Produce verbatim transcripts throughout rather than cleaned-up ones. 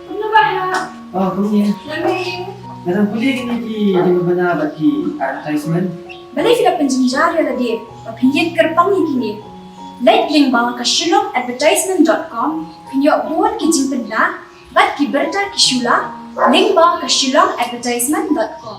Kumno ba ha? Oh, kumne. Nga dang pule kine ki jingpynbna bad ki advertisement. Balei phi la pynjynjar ïa lade ba phin ïeng kyrpang ïa kine? Leit lyngba ka shillong advertisement dot com, phin ïoh bun ki jingpynbna bad ki bynta ki shu la, lyngba ka shillong advertisement dot com.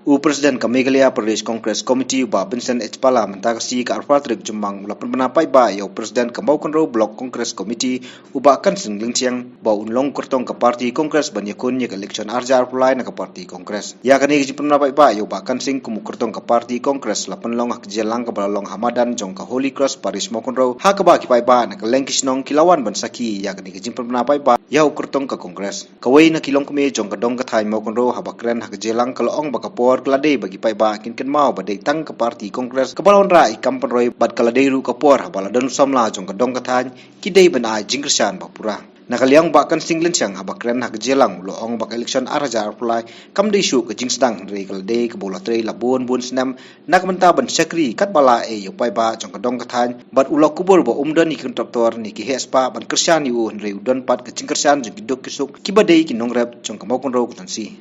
U President ka Meghalaya Pradesh Congress Committee, u Bah Vincent H Pala, mynta ka sngi ka arphew tarik Jymmang, u la pynbna paidbah ïa u President ka Mawkynrew Block Congress Committee, u Bah Kansing Lyngsiang, ba un long kyrtong ka party Congress ban ïakhun ïa ka election arhajar arphew lai na ka party Congress. Ïa kane ka jingpynbna paidbah ïa u Bah Kansing kum u kyrtong ka party Congress la pynlong ha ka jingïalang kaba la long ha madan jong ka Holy Cross Parish Mawkynrew, ha kaba ki paidbah na kylleng ki shnong ki la wan ban sakhi ïa kane ka jingpynbna paidbah ïa u kyrtong ka Congress. Kawei na ki longkmie jong ka dong ka thaiñ Mawkynrew, haba kren ha ka jingïalang, ka la ong ba ka por ka la dei ba ki paidbah kin kynmaw ba dei tang ka party Congress kaba la wanrah ïa ki kam pynroi, bad ka la dei ruh ka por haba la don samla jong ka dong ka thaiñ ki dei ban ai jingkyrshan ba pura. Na ka liang u Bah Kansing Lyngsiang, haba kren ha ka jingïalang, u la ong ba ka election arhajar arphew lai kam dei shuh ka jingsdang, hynrei ka la dei kaba u la trei la bun bun snem na ka bynta ban shakri katba lah ïa u paidbah jong ka dong ka thaiñ, bad u la kubur ba um don ïa ki contractor ne ki heh spah ban kyrshan ïa u, hynrei u don pat ka jingkyrshan jong ki duk ki suk kiba dei ki nongrep jong ka Mawkynrew Constituency.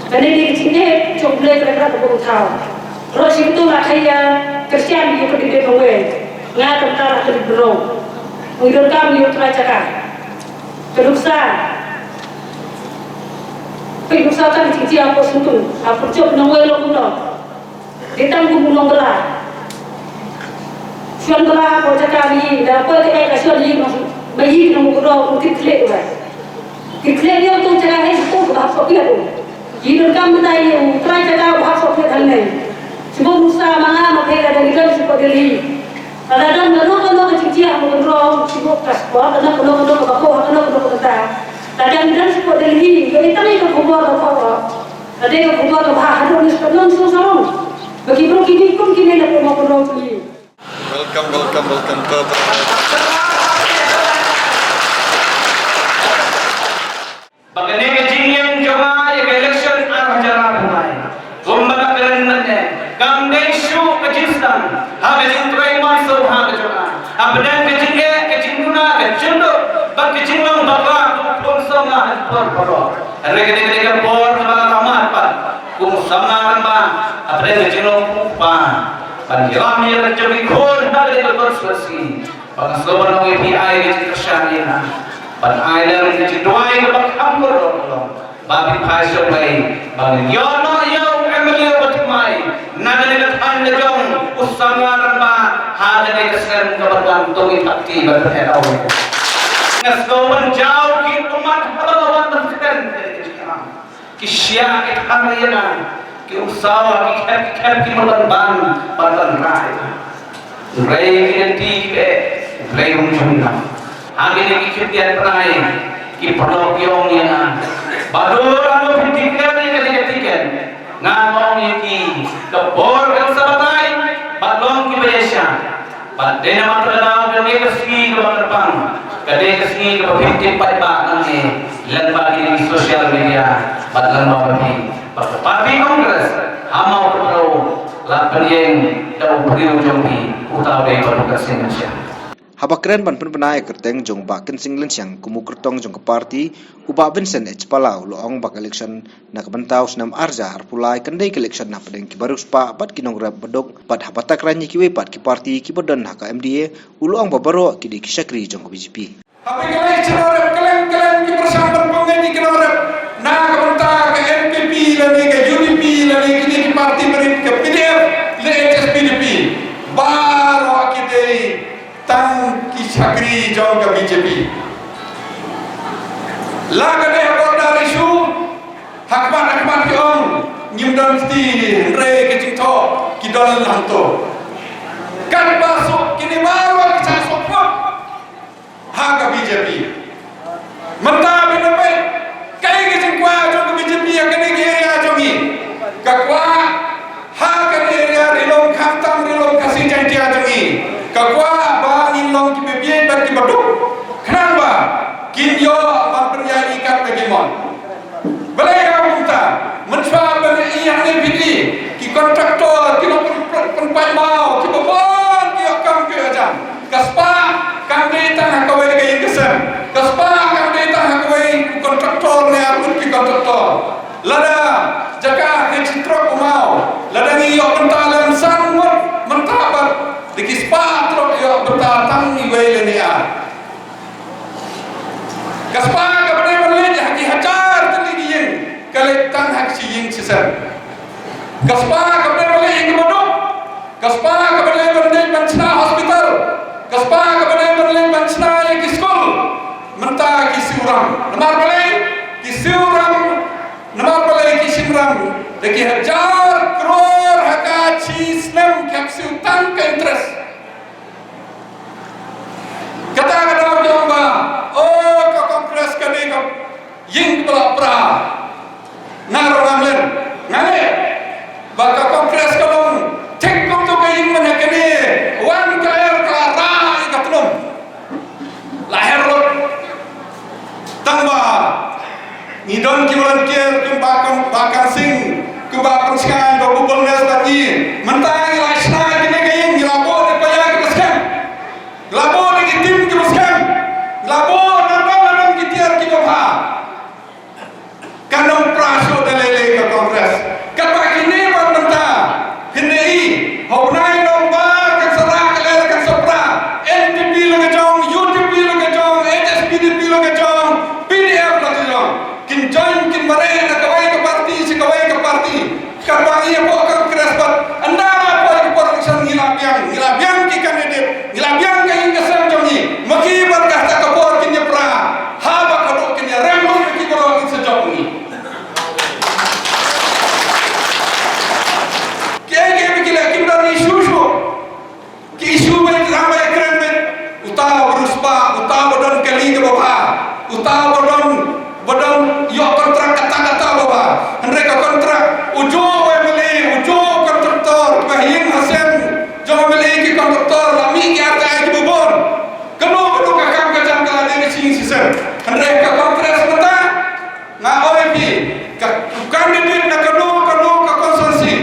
Kane dei ka jingeh jong U Blei kaba la bun thaw. Baroh shi kynta la khaïa kyrshan ïa u President Mawkynrew. Nga kam ta la kyrpad baroh. Ngi donkam ïa u trai jaka. Ka nuksa. Ka nuksa tang ka jingjia hapoh Syntung. Hapoh jong nongwei long kumno. Dei tang kum u nongbylla. Shon bylla hapoh jaka ma i, da poi ka eh ka shon i, ma i ki nongmukro, u kit khleh duwai. Kit khleh ïa uto jaka hei uto ba hap sohkhleh u. Ki donkam mynta ïa u trai jaka ba hap sohkhleh hangne. Shu nuksa ma nga ma phi lada ngi don shapoh Delhi. Lada don kano kano ka jingjia ha Mawkynrew, shu ka spot, kano kano kano ka bakoh, kano kano ka bynta. Lada ngi don shapoh Delhi, ïoh i tang ïa ka khubor ka khubor. Lada ka khubor ka bha haduh ngi shu nang shu sarong. Ba ki briew ki kum kine na ka Mawkynrew ki. Welcome, welcome, welcome. Ta, ta, ta. Ba kane ka jingïeng jong nga ïa ka election ar hajar arphew lai, kumba nga kren mynne, kam dei shuh ka jingsdang ha ka jingtrei mynsiem ha ka jong nga. Hapdeng ka jingeh, ka jingduna, ka jingduk bad ka jinglong bakla kum u khun samla ha ka por baroh. Hynrei kane ka dei ka por kaba nga la mad pat kum u samla rangbah hapdeng ka jinglong kum u kpa. Ban ïalam ïa la jong ki khun ha kane ka constituency. Ba nga sngewbha ban ong ïa phi, ai ka jingkyrshan ïa nga. Ban ai lem ka jingduwai kaba kham kordor ka long ba phin phai sha U Blei, ba ngin ïoh noh ïa u M L A uba thymmai na kane ka thaiñ la jong, u samla rangbah ha kane ka snem kaba wan. To ngin thap kti ban pyneh ïa u. Nga sngewbha ban jaw ki ummat haba nga wan ban kren. Ki shah ki thar ïa nga, ki ym saw, ki khep ki khep, ki mut ban ban ban ban rai. Hynrei ki lynti ki beh, hynrei um jum nga. Ha kine ki khyndiat bnai, ki paralok ki ong ïa nga, Bahadur, lano phin declare ïa kane ka tiket? Nga ong ïa ki, ka por kan sa batai bad long kiba ïaishah. Bad dei namar kata ka daw kane ka sngi kaba kyrpang ka dei ka sngi kaba phin tip paidbah nangne lyngba kine ki social media bad lyngba phi, ba ka party Congress ha Mawkynrew la pynïeng da u briew jong phi, uta u dei Bah Kansing Lyngsiang. Haba kren ban pynbna ïa ka kyrteng jong u Bah Kansing Lyngsiang kum u kyrtong jong ka party, u Bah Vincent H Pala u la ong ba ka election na ka bynta u snem ar hajar arphew lai kan dei ka election hapdeng ki bariewspah bad ki nongrep baduk, bad haba takren ïa kiwei pat ki party kiba don ha ka M D A, u la ong ba baroh ki dei ki shakri jong ka B J P. Hapdeng ka election, nongrep kylleng kylleng ki pyrshang ban pynngeit ïa ki nongrep na ka bynta ka N P P lane ka U D P lane kine ki party barit, ka P D F lane H S P D P. Baroh ki dei tang ki shakri jong ka B J P. La ka dei ha border issue, ha khmat ha khmat ki ong ngim don kti, hynrei ka jingthoh ki don hangto. Katba suk kine baroh ki shah suk put ha ka B J P. Mynta phin ïa peit kaei ka jingkwah jong ka B J P ha kane ka area jong ngi. Ka kwah ha kane ka area ri lum khamtam ri lum Khasi Jaiñtia jong ngi, ka kwah ba ngin long kiba bieit bad kiba duk, khnang ba kin ïoh ban pynïaid ïa kat ba ki mon. Balei nga ong kumta? Mynshwa ban ïa hangne phi ki contractor, ki nongpyn-, pyn-, pynpait maw, kiba bun ki ïoh kam ki ïoh jam. Ka spah kam dei tang ha kawei ka ïing ka sem. Ka spah kam dei tang ha kawei u kontraktor ne arngut ki kontraktor. Lada jaka ka shi trok u maw, lada ngi ïoh bynta lem san ngut mynta pat, da ki spah trok ïoh bynta tang iwei lane ar. Ka spah kaba dei ban leit ha ki hajar tylli ki ïing, ka leit tang ha ki shi ïing shi sem. Ka spah kaba dei ban leit ïa kiba duk, ka spah kaba dei ban leit ban shna hospital, ka spah kaba dei ban leit ban shna ïa ki skul, mynta ki siew ram. Namar balei ki siew ram? Namar balei ki shim ram da ki hajar klur ha ka shi snem, ki hap siew tang ka interest. Kata ka daw jong ba, oh, ka Congress ka dei ka ïing kaba la pra. Nga ruh ngam len, nga leh ba ka Congress ka long thik kumto ka ïing mynta kane, wan ka er ka ra ïa ka tnum. La her lut. Tang ba ngi don ki volunteer kumba Kam, ba Kam Sing, kumba Pynshngaiñ, ba Bubul Nes bad ngi. Mynta ngi la shna kine ki ïing, ngi la buh da ki paidbah kiba skhem. Ngi la buh da ki team kiba skhem. Ngi la buh na don na don ki tiar kiba bha. Kan ym pra shuh da lei lei ka Congress. Katba kine pat mynta phin ïohi, ha u bnai November kan sa rah ka lyer kan sa pra. N P P la ka jong, U T P la ka jong, H S P D P la ka jong, P D F la ka jong. Kin join, kin mareh na kawei ka party sha kawei ka party. Katba ngi ïa poi Congress pat, ynda la poi ka por election ngi la biang, ngi la biang ki candidate, ngi la biang ka ïing ka sem jong ngi. Ma ki pat kata ka por kin ïa pra, haba ka duk kin ïa rem lut ki baroh kin sa jop ngi. Kiei kiei ba ki leh kim don issue shuh. Ki issue ba ki thrang ba ïa kren beit, uta ba riewspah, uta ba don kali kaba bha, uta ba don, ba don ïoh kontrak kata kata ba bha. Hynrei ka kontrak, u juh u M L A, u juh u kontraktor, kiba ha ïing ha sem jong M L A ki kontraktor, la mih ki artylli kiba bun. Kano kano ka kam ka jam ka la dei ka shi ïing shi sem. Hynrei ka Congress mynta, nga ong ïa phi, ka candidate na kano kano ka constituency,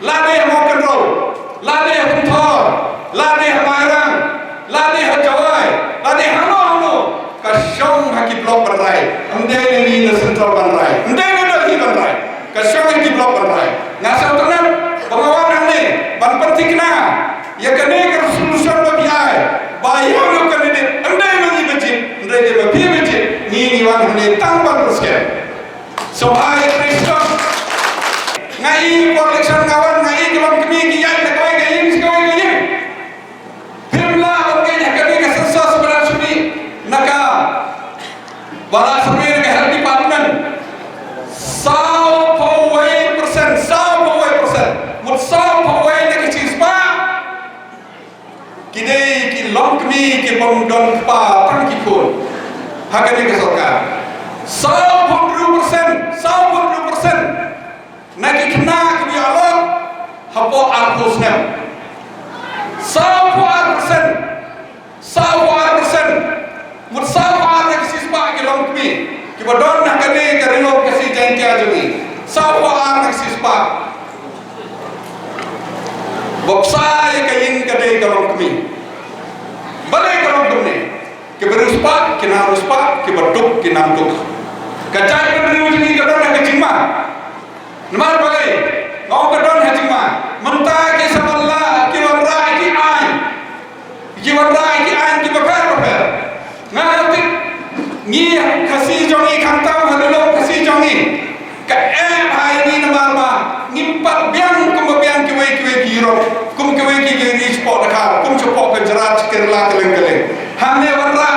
la dei ha Mawkynrew, la dei ha Kynthor, la dei ha Mairang, la dei ha Jowai, la dei hano hano, ka shong ha ki block ban rai. Ym dei na ngi na central ban rai, ym dei na Delhi ban rai, ka shong ha ki block ban rai. Nga sngewtynnat ba nga wan hangne ban pynthikna ïa kane ka resolution ba phi ai, ba ïa u candidate ym dei ma ngi ba jied, ym dei ma phi ba jied, ngi ngi wan hangne tang ban pynskhem. Sngewbha ïa trei shitom. Nga i por election nga wan, nga i ki longkmie ki ïaid na kawei ka ïing sha kawei ka ïing. Phim lah ban ngeit ha kane ka census ba dang shu mih na ka, ba la survey na ka health department. Sawphew wei percent, sawphew wei percent, mut sawphew wei na ka shispah ki dei ki longkmie ki bym don kpa, tang ki khun. Ha kane ka sorkar, sawphew hynriew percent, sawphew hynriew percent na ki khynnah kiba ïalok hapoh arphew snem. Sawphew ar percent, sawphew ar percent, mut sawphew ar na ka shispah ki longkmie kiba don ha kane ka Ri Lum Khasi Jaiñtia jong ngi. Sawphew ar na ka shispah. Ba bsa ïa ka ïing ka dei ka longkmie. Balei ka long kumne? Kiba riewspah ki nang riewspah, kiba duk ki nang duk. Ka jaitbynriew jong ngi ka don ha ka jingma. Namar balei nga ong ka don ha jingma? Mynta ki samla ki wanrah ki aiñ, ki wanrah ki aiñ kiba pher bapher. Nga tip ngi Khasi jong ngi, khamtam ha Ri Lum Khasi jong ngi, ka eh bha ïa ngi namar ba ngim pat biang kumba biang kiwei kiwei ki Europe, kum kiwei ki ri shapoh Dkhar, kum shapoh Gujarat, Kerala, kylleng kylleng. Hangne wanrah